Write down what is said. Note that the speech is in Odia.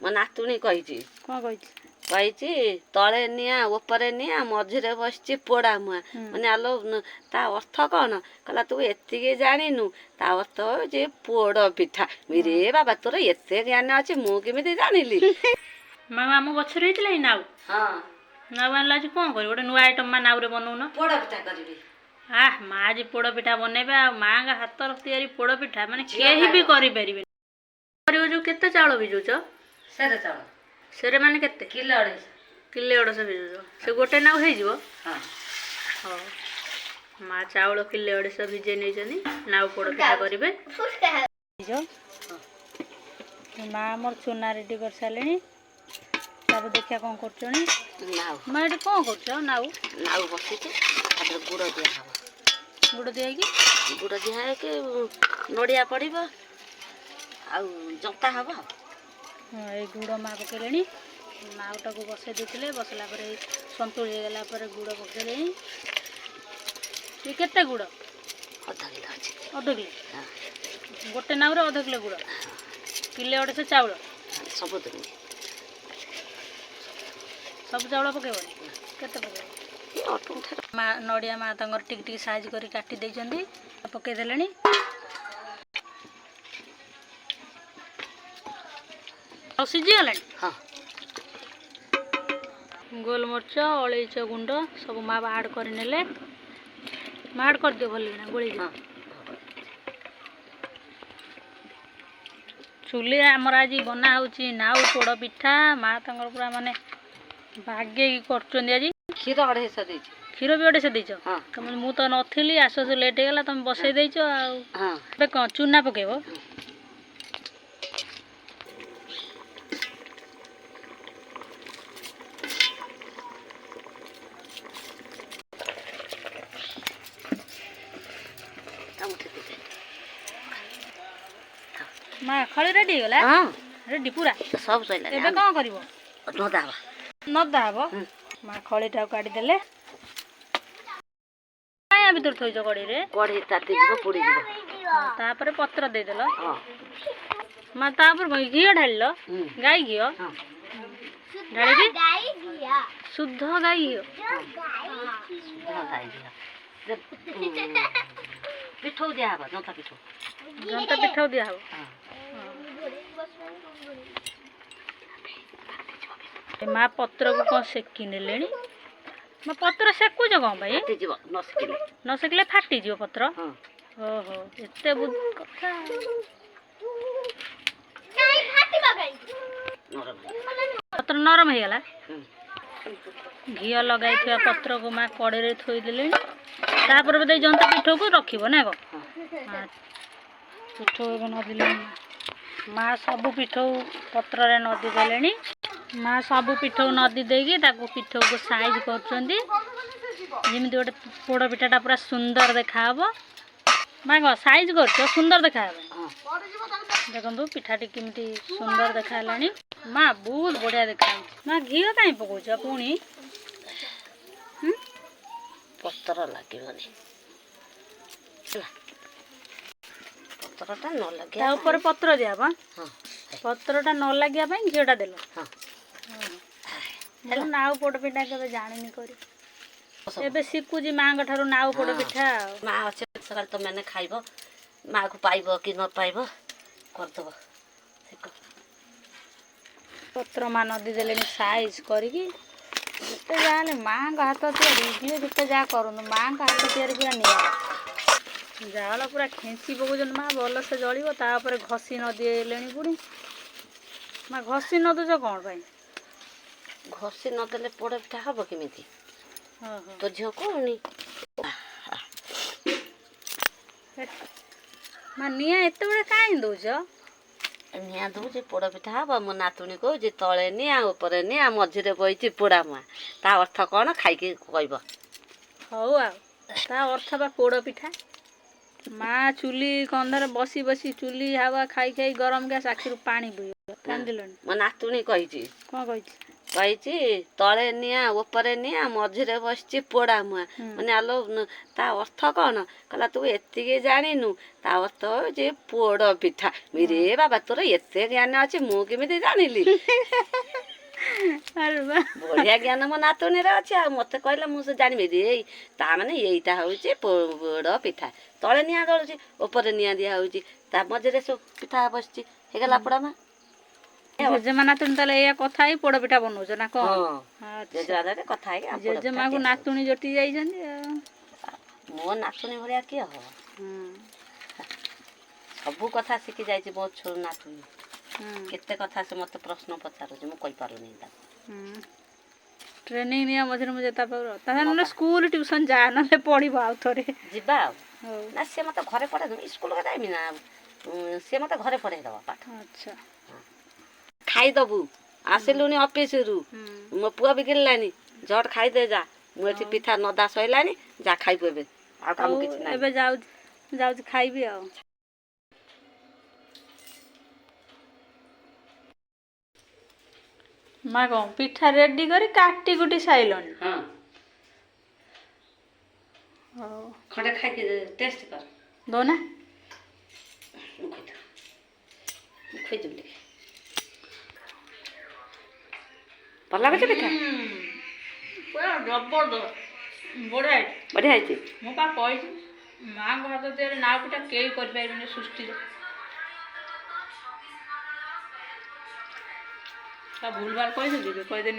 ମୋ ନାତୁଣୀ କହିଛି। କ'ଣ କହିଛି? କହିଛି, ତଳେ ନିଆଁ ଉପରେ ନିଆଁ, ମଝିରେ ବସିଛି ପୋଡ଼ା ମୁଆଁ। ମାନେ ଆଲୋ, ତା ଅର୍ଥ କ'ଣ? କହିଲା, ତୁ ଏତିକି ଜାଣିନୁ, ତା ଅର୍ଥ ହେଉଛି ପୋଡ଼ ପିଠା। ରେ ବାବା, ତୋର ଏତେ ଜ୍ଞାନ ଅଛି, ମୁଁ କେମିତି ଜାଣିଲି? ମା, ଆମ ଗଛରେ ହେଇଥିଲା ଏଇ ନାଉ। ହଁ। ନାଉ ଆଣିଲା, ଆଜି କ'ଣ କରିବ? ଗୋଟେ ନୂଆ ଆଇଟମ୍ ମା, ନାଉରେ ବନଉନ। ପୋଡ଼ ପିଠା କରିବି। ଆହ, ମା ଆଜି ପୋଡ଼ ପିଠା ବନେଇବେ। ଆଉ ମାଙ୍କ ହାତର ତିଆରି ପୋଡ଼ ପିଠା ମାନେ ଝିଅ କେହି ବି ଖାଇବ। କରିପାରିବେନି। କରିବ ଯୋଉ, କେତେ ଚାଉଳ ଭିଜଉଛ? ସେରେ ଚାଉଳ। ସେରେ ମାନେ କେତେ? କିଲୋ 250। କିଲେ 250 ଭିଜଉଛ, ସେ ଗୋଟେ ନାଉ ହେଇଯିବ? ହଁ। ହଉ, ମା ଚାଉଳ କିଲେ 250 ଭିଜେଇ ନେଇଛନ୍ତି, ନାଉ ପୋଡ଼ ପିଠା କରିବେ। ମା ଆମର ଚୁନା ରେଡ଼ି କରିସାରିଲେଣି। ତାପରେ ଦେଖିବା କ'ଣ କରୁଛନ୍ତି। ନାଉ। ମା, ଏଠି କ'ଣ କରୁଛ ନାଉ? ନାଉ ବସିଛି, ତାପରେ ଗୁଡ଼ ଦିଆହବ। ଗୁଡ଼ ଦିଆହେଇକି? ଗୁଡ଼ ଦିଆ ହେଇକି ନଡ଼ିଆ ପଡ଼ିବ ଆଉ ଜନ୍ତା ହବ। ହଁ, ଏଇ ଗୁଡ଼ ମା ପକେଇଲେଣି। ନାଉଟାକୁ ବସେଇ ଦେଇଥିଲେ, ବସିଲା ପରେ ଏଇ ସନ୍ତୁଳି ହେଇଗଲା ପରେ ଗୁଡ଼ ପକେଇଲେଣି। ଇଏ କେତେ ଗୁଡ଼? ଅଧ କିଲୋ ଅଛି। ଅଧ କିଲୋ? ହଁ। ଗୋଟେ ନାଉରେ ଅଧ କିଲୋ ଗୁଡ଼, କିଲେ 250 ଚାଉଳ। ସବୁ ଦେବି। ସବୁ ଚାଉଳ ପକେଇବନି? କେତେ ପକେଇବ? ଅଳ୍ପ ମୁଠା। ମା ନଡ଼ିଆ ମା ତାଙ୍କର ଟିକେ ଟିକେ ସାଇଜ୍ କରି କାଟି ଦେଇଛନ୍ତି, ପକେଇଦେଲେଣି। ଆଉ ସିଝିଗଲାଣି? ହଁ। ଗୋଲମରିଚ, ଅଳେଇଚ ଗୁଣ୍ଡ ସବୁ ମା ଆଡ଼୍ କରିନେଲେ। ମା, ଆଡ଼୍ କରିଦିଅ ଭଲ କିନା, ଗୋଳେଇ ଦିଅ। ହଁ। ଚୁଲିରେ ଆମର ଆଜି ବନା ହେଉଛି ନାଉ ପୋଡ଼ ପିଠା। ମା ତାଙ୍କର ପୁରା ମାନେ ବାଗେଇକି କରୁଛନ୍ତି ଆଜି। କ୍ଷୀର 250 ଦେଇଛି। କ୍ଷୀର ବି 250 ଦେଇଛ? ହଁ। ତମେ, ମୁଁ ତ ନଥିଲି, ଆସୁ ଆସୁ ଲେଟ୍ ହେଇଗଲା, ତମେ ବସେଇ ଦେଇଛ ଆଉ। ହଁ। ଏବେ କ'ଣ ଚୁନା ପକେଇବ? ତା ମୁଠେ ଦେଇଦେ। ମା, ଖଳି ରେଡ଼ି ହେଇଗଲା? ହଁ। ରେଡ଼ି ପୁରା? ସବୁ ସରିଲାଣି। ଏବେ କ'ଣ କରିବ? ନଦା ହବ। ନଦା ହବ? ହୁଁ। ମା ଖଳିଟାକୁ କାଢ଼ିଦେଲେ। କାଇଁ ଭିତରେ ଥୋଇଛ କଢ଼େଇରେ? କଢ଼େଇ ତାତି ଯିବ, ପୋଡ଼ିଯିବ। ତାପରେ ପତ୍ର ଦେଇଦେଲ? ହଁ। ମା, ତାପରେ କ'ଣ ଘିଅ ଢାଳିଲ? ହୁଁ। ଗାଈ ଘିଅ? ହଁ। ଢାଳିକି, ଶୁଦ୍ଧ ଗାଈ ଘିଅ। ଶୁଦ୍ଧ ଗାଈ ଘିଅ। ପିଠଉ ଦିଆହବ, ଜନ୍ତା ପିଠଉ। ଜନ୍ତା ପିଠାକୁ ଦିଆହବ? ହଁ। ଏ ମା ପତ୍ରକୁ କ'ଣ ସେକି ନେଲେଣି? ମା, ପତ୍ର ସେକୁଛ କ'ଣ ପାଇଁ? ଫାଟିଯିବ ନ ସେକିଲେ। ନ ସେକିଲେ ଫାଟିଯିବ ପତ୍ର? ହଁ। ଓହୋ, ଏତେ କଥା। ନରମ। ପତ୍ର ନରମ ହେଇଗଲା। ହୁଁ। ଘିଅ ଲଗାଇଥିବା ପତ୍ରକୁ ମା କଡ଼େଇରେ ଥୋଇଦେଲେଣି। ତାପରେ ବୋଧେ ଜନ୍ତା ପିଠଉକୁ ରଖିବ ନା କ'ଣ? ହଁ। ହଁ, ପିଠଉ ଏବେ ନଦିଲେଣି ମା। ମା ସବୁ ପିଠଉ ପତ୍ରରେ ନଦି ଦେଲେଣି। ମା ସବୁ ପିଠଉ ନଦି ଦେଇକି ତାକୁ ପିଠଉକୁ ସାଇଜ୍ କରୁଛନ୍ତି, ଯେମିତି ଗୋଟେ ପୋଡ଼ ପିଠାଟା ପୁରା ସୁନ୍ଦର ଦେଖାହବ। ମା, କ'ଣ ସାଇଜ୍ କରୁଛ ସୁନ୍ଦର ଦେଖାହେବ? ହଁ। ଦେଖନ୍ତୁ, ପିଠାଟି କେମିତି ସୁନ୍ଦର ଦେଖାହେଲାଣି। ମା, ବହୁତ ବଢ଼ିଆ ଦେଖାଯାଉଛି। ମା, ଘିଅ କାହିଁ ପକଉଛ ପୁଣି? ହୁଁ? ପତ୍ର ଲାଗିବନି ହେଲା, ପତ୍ରଟା ନ ତା ଲାଗିବା। ଉପରେ ପତ୍ର ଦିଆହବ? ହଁ। ପତ୍ରଟା ନ ଲାଗିବା ପାଇଁ ଘିଅଟା ଦେଲ? ହଁ। ମୁଁ ନାଉ ପୋଡ଼ ପିଠା କେବେ ଜାଣିନି କରି। ସବୁ। ଏବେ ଶିଖୁଛି ମାଙ୍କ ଠାରୁ ନାଉ ପୋଡ଼ ପିଠା ଆଉ। ମା ଅଛି, ସକାଳେ ତମେ ଖାଇବ, ମାକୁ ପାଇବ କି ନ ପାଇବ, କରିଦେବ ଶିଖ। ପତ୍ର ମା ନଦି ଦେଲେଣି ସାଇଜ୍ କରିକି। ଯେତେ ଯାହା ହେଲେ ମାଙ୍କ ହାତ ତିଆରି, ଯିଏ ଯେତେ ଯାହା କରନ୍ତୁ, ମାଙ୍କ ହାତ ତିଆରି ପୁରା ନିଆରା। ଜାଳ ପୁରା ଖେଞ୍ଚି ପକଉଛନ୍ତି ମା, ଭଲସେ ଜଳିବ। ତାପରେ ଘଷି ନଦେଲେଣି ପୁଣି। ମା, ଘଷି ନଦୁଛ କ'ଣ ପାଇଁ? ଘଷି ନଦେଲେ ପୋଡ଼ ପିଠା ହବ କେମିତି? ଓହୋ। ତୋ ଝିଅ କହୁନି। ମା, ନିଆଁ ଏତେବେଳେ କାହିଁ ଦଉଛ? ନିଆଁ ଦଉଛି, ପୋଡ଼ ପିଠା ହବ। ମୋ ନାତୁଣୀ କହୁଛି, ତଳେ ନିଆଁ ଉପରେ ନିଆଁ, ମଝିରେ ବଇଛି ପୋଡ଼ା ମୁଆଁ, ତା ଅର୍ଥ କ'ଣ ଖାଇକି କହିବ। ହଉ, ଆଉ ତା ଅର୍ଥ ବା ପୋଡ଼ ପିଠା। ମା ଚୁଲି କନ୍ଧରେ ବସି ବସି, ଚୁଲି ହାୱା ଖାଇ ଖାଇ, ଗରମ ଗ୍ୟାସ୍, ଆଖିରୁ ପାଣି ବୋହିବ। କାନ୍ଦିଲଣି? ମୋ ନାତୁଣୀ କହିଛି। କ'ଣ କହିଛି? କହିଛି, ତଳେ ନିଆଁ ଉପରେ ନିଆଁ, ମଝିରେ ବସିଛି ପୋଡ଼ା ମୁଆଁ। ମାନେ ଆଲୋ, ତା ଅର୍ଥ କ'ଣ? କହିଲା, ତୁ ଏତିକି ଜାଣିନୁ, ତା ଅର୍ଥ ହେଉଛି ପୋଡ଼ ପିଠା। ରେ ବାବା, ତୋର ଏତେ ଜ୍ଞାନ ଅଛି, ମୁଁ କେମିତି ଜାଣିଲି? ଆରେ ବା! ବଢିଆ ଜ୍ଞାନ ମୋ ନାତୁଣୀର ଅଛି। ଆଉ ମତେ କହିଲା, ମୁଁ ସେ ଜାଣିବି ଏଇ ତା ମାନେ ଏଇଟା ହଉଛି ପୋଡ଼ ପିଠା। ତଳେ ନିଆଁ ଜଳୁଛି, ଉପରେ ନିଆଁ ଦିଆ ହଉଛି, ତା ମଝିରେ ସବୁ ପିଠା ବସିଛି, ହେଇଗଲା ପୋଡ଼ା ମା। ଜେଜେମା ନାତୁଣୀ ତାହେଲେ ଏଇଆ କଥା ହେଇ ପୋଡ଼ ପିଠା ବନଉଛ ନା କ'ଣ? ହଁ। ଆଚ୍ଛା। ଜେଜେମା କଥା ହେଇକି ଆଉ ପୋଡ଼ ପିଠା ଜେଜେମାକୁ ତିଆରି। ନାତୁଣୀ ଜୁଟି ଯାଇଛନ୍ତି ଆଉ। ମୋ ନାତୁଣୀ ଭଳିଆ କିଏ ହବ? ସବୁ କଥା ଶିଖି ଯାଇଛି ମୋ ନାତୁଣୀ। କେତେ କଥା ସେ ମତେ ପ୍ରଶ୍ନ ପଚାରୁଛି, ମୁଁ କହିପାରୁନି ତାକୁ। ଟ୍ରେନିଂ ନିଅ ମଝିରେ ମଝିରେ ତା ପାଖରୁ, ତାହେଲେ ନହେଲେ ସ୍କୁଲ ଟ୍ୟୁସନ୍ ଯା, ନହେଲେ ପଢ଼ିବ ଆଉ ଥରେ। ଯିବା ଆଉ। ହଉ। ନା, ସେ ମତେ ଘରେ ପଢେଇ ଦେବ। ସ୍କୁଲ ଯାଇମି ନା, ସେ ମତେ ଘରେ ପଢେଇ ଦବ ପାଠ। ଖାଇଦବୁ, ଆସିଲୁଣି ଅଫିସରୁ। ମୋ ପୁଅ ବି ଗିଳିଲାନି, ଝଟ ଖାଇଦେ ଯା। ମୁଁ ଏଠି ପିଠା ନଦା ସଇଲାଣି, ଯା ଖାଇବୁ ଏବେ, ଆଉ କାମ ହଉ। କିଛି ନାହିଁ। ଏବେ ଯାଉଛି, ଯାଉଛି ଖାଇବି ଆଉ। ମା କ'ଣ ପିଠା ରେଡି କରି କାଟି କୁଟି ସାଇଲଣି? ହଁ। ହଉ। ଖଣ୍ଡେ ଖାଇକି ଟେଷ୍ଟ କର। ଦଉନା। ମୁଁ ଖୋଇଦେବି, ମୁଁ ଖୋଇଦେବି ଟିକେ। ଭଲ ଲାଗୁଛି ପିଠା? ପୁରା ଜବରଦସ୍ତ, ବଢ଼ିଆ ହେଇଛି। ବଢ଼ିଆ ହେଇଛି। ମୁଁ ପା କହିଛି, ମାଆଙ୍କ ହାତ ତିଆରି ନାଉ ପିଠା କେହି କରିପାରିବେନି ସୃଷ୍ଟିରେ। ତା ଭୁଲ ଭାଲ କହିଦେବି, କହିଦେନି।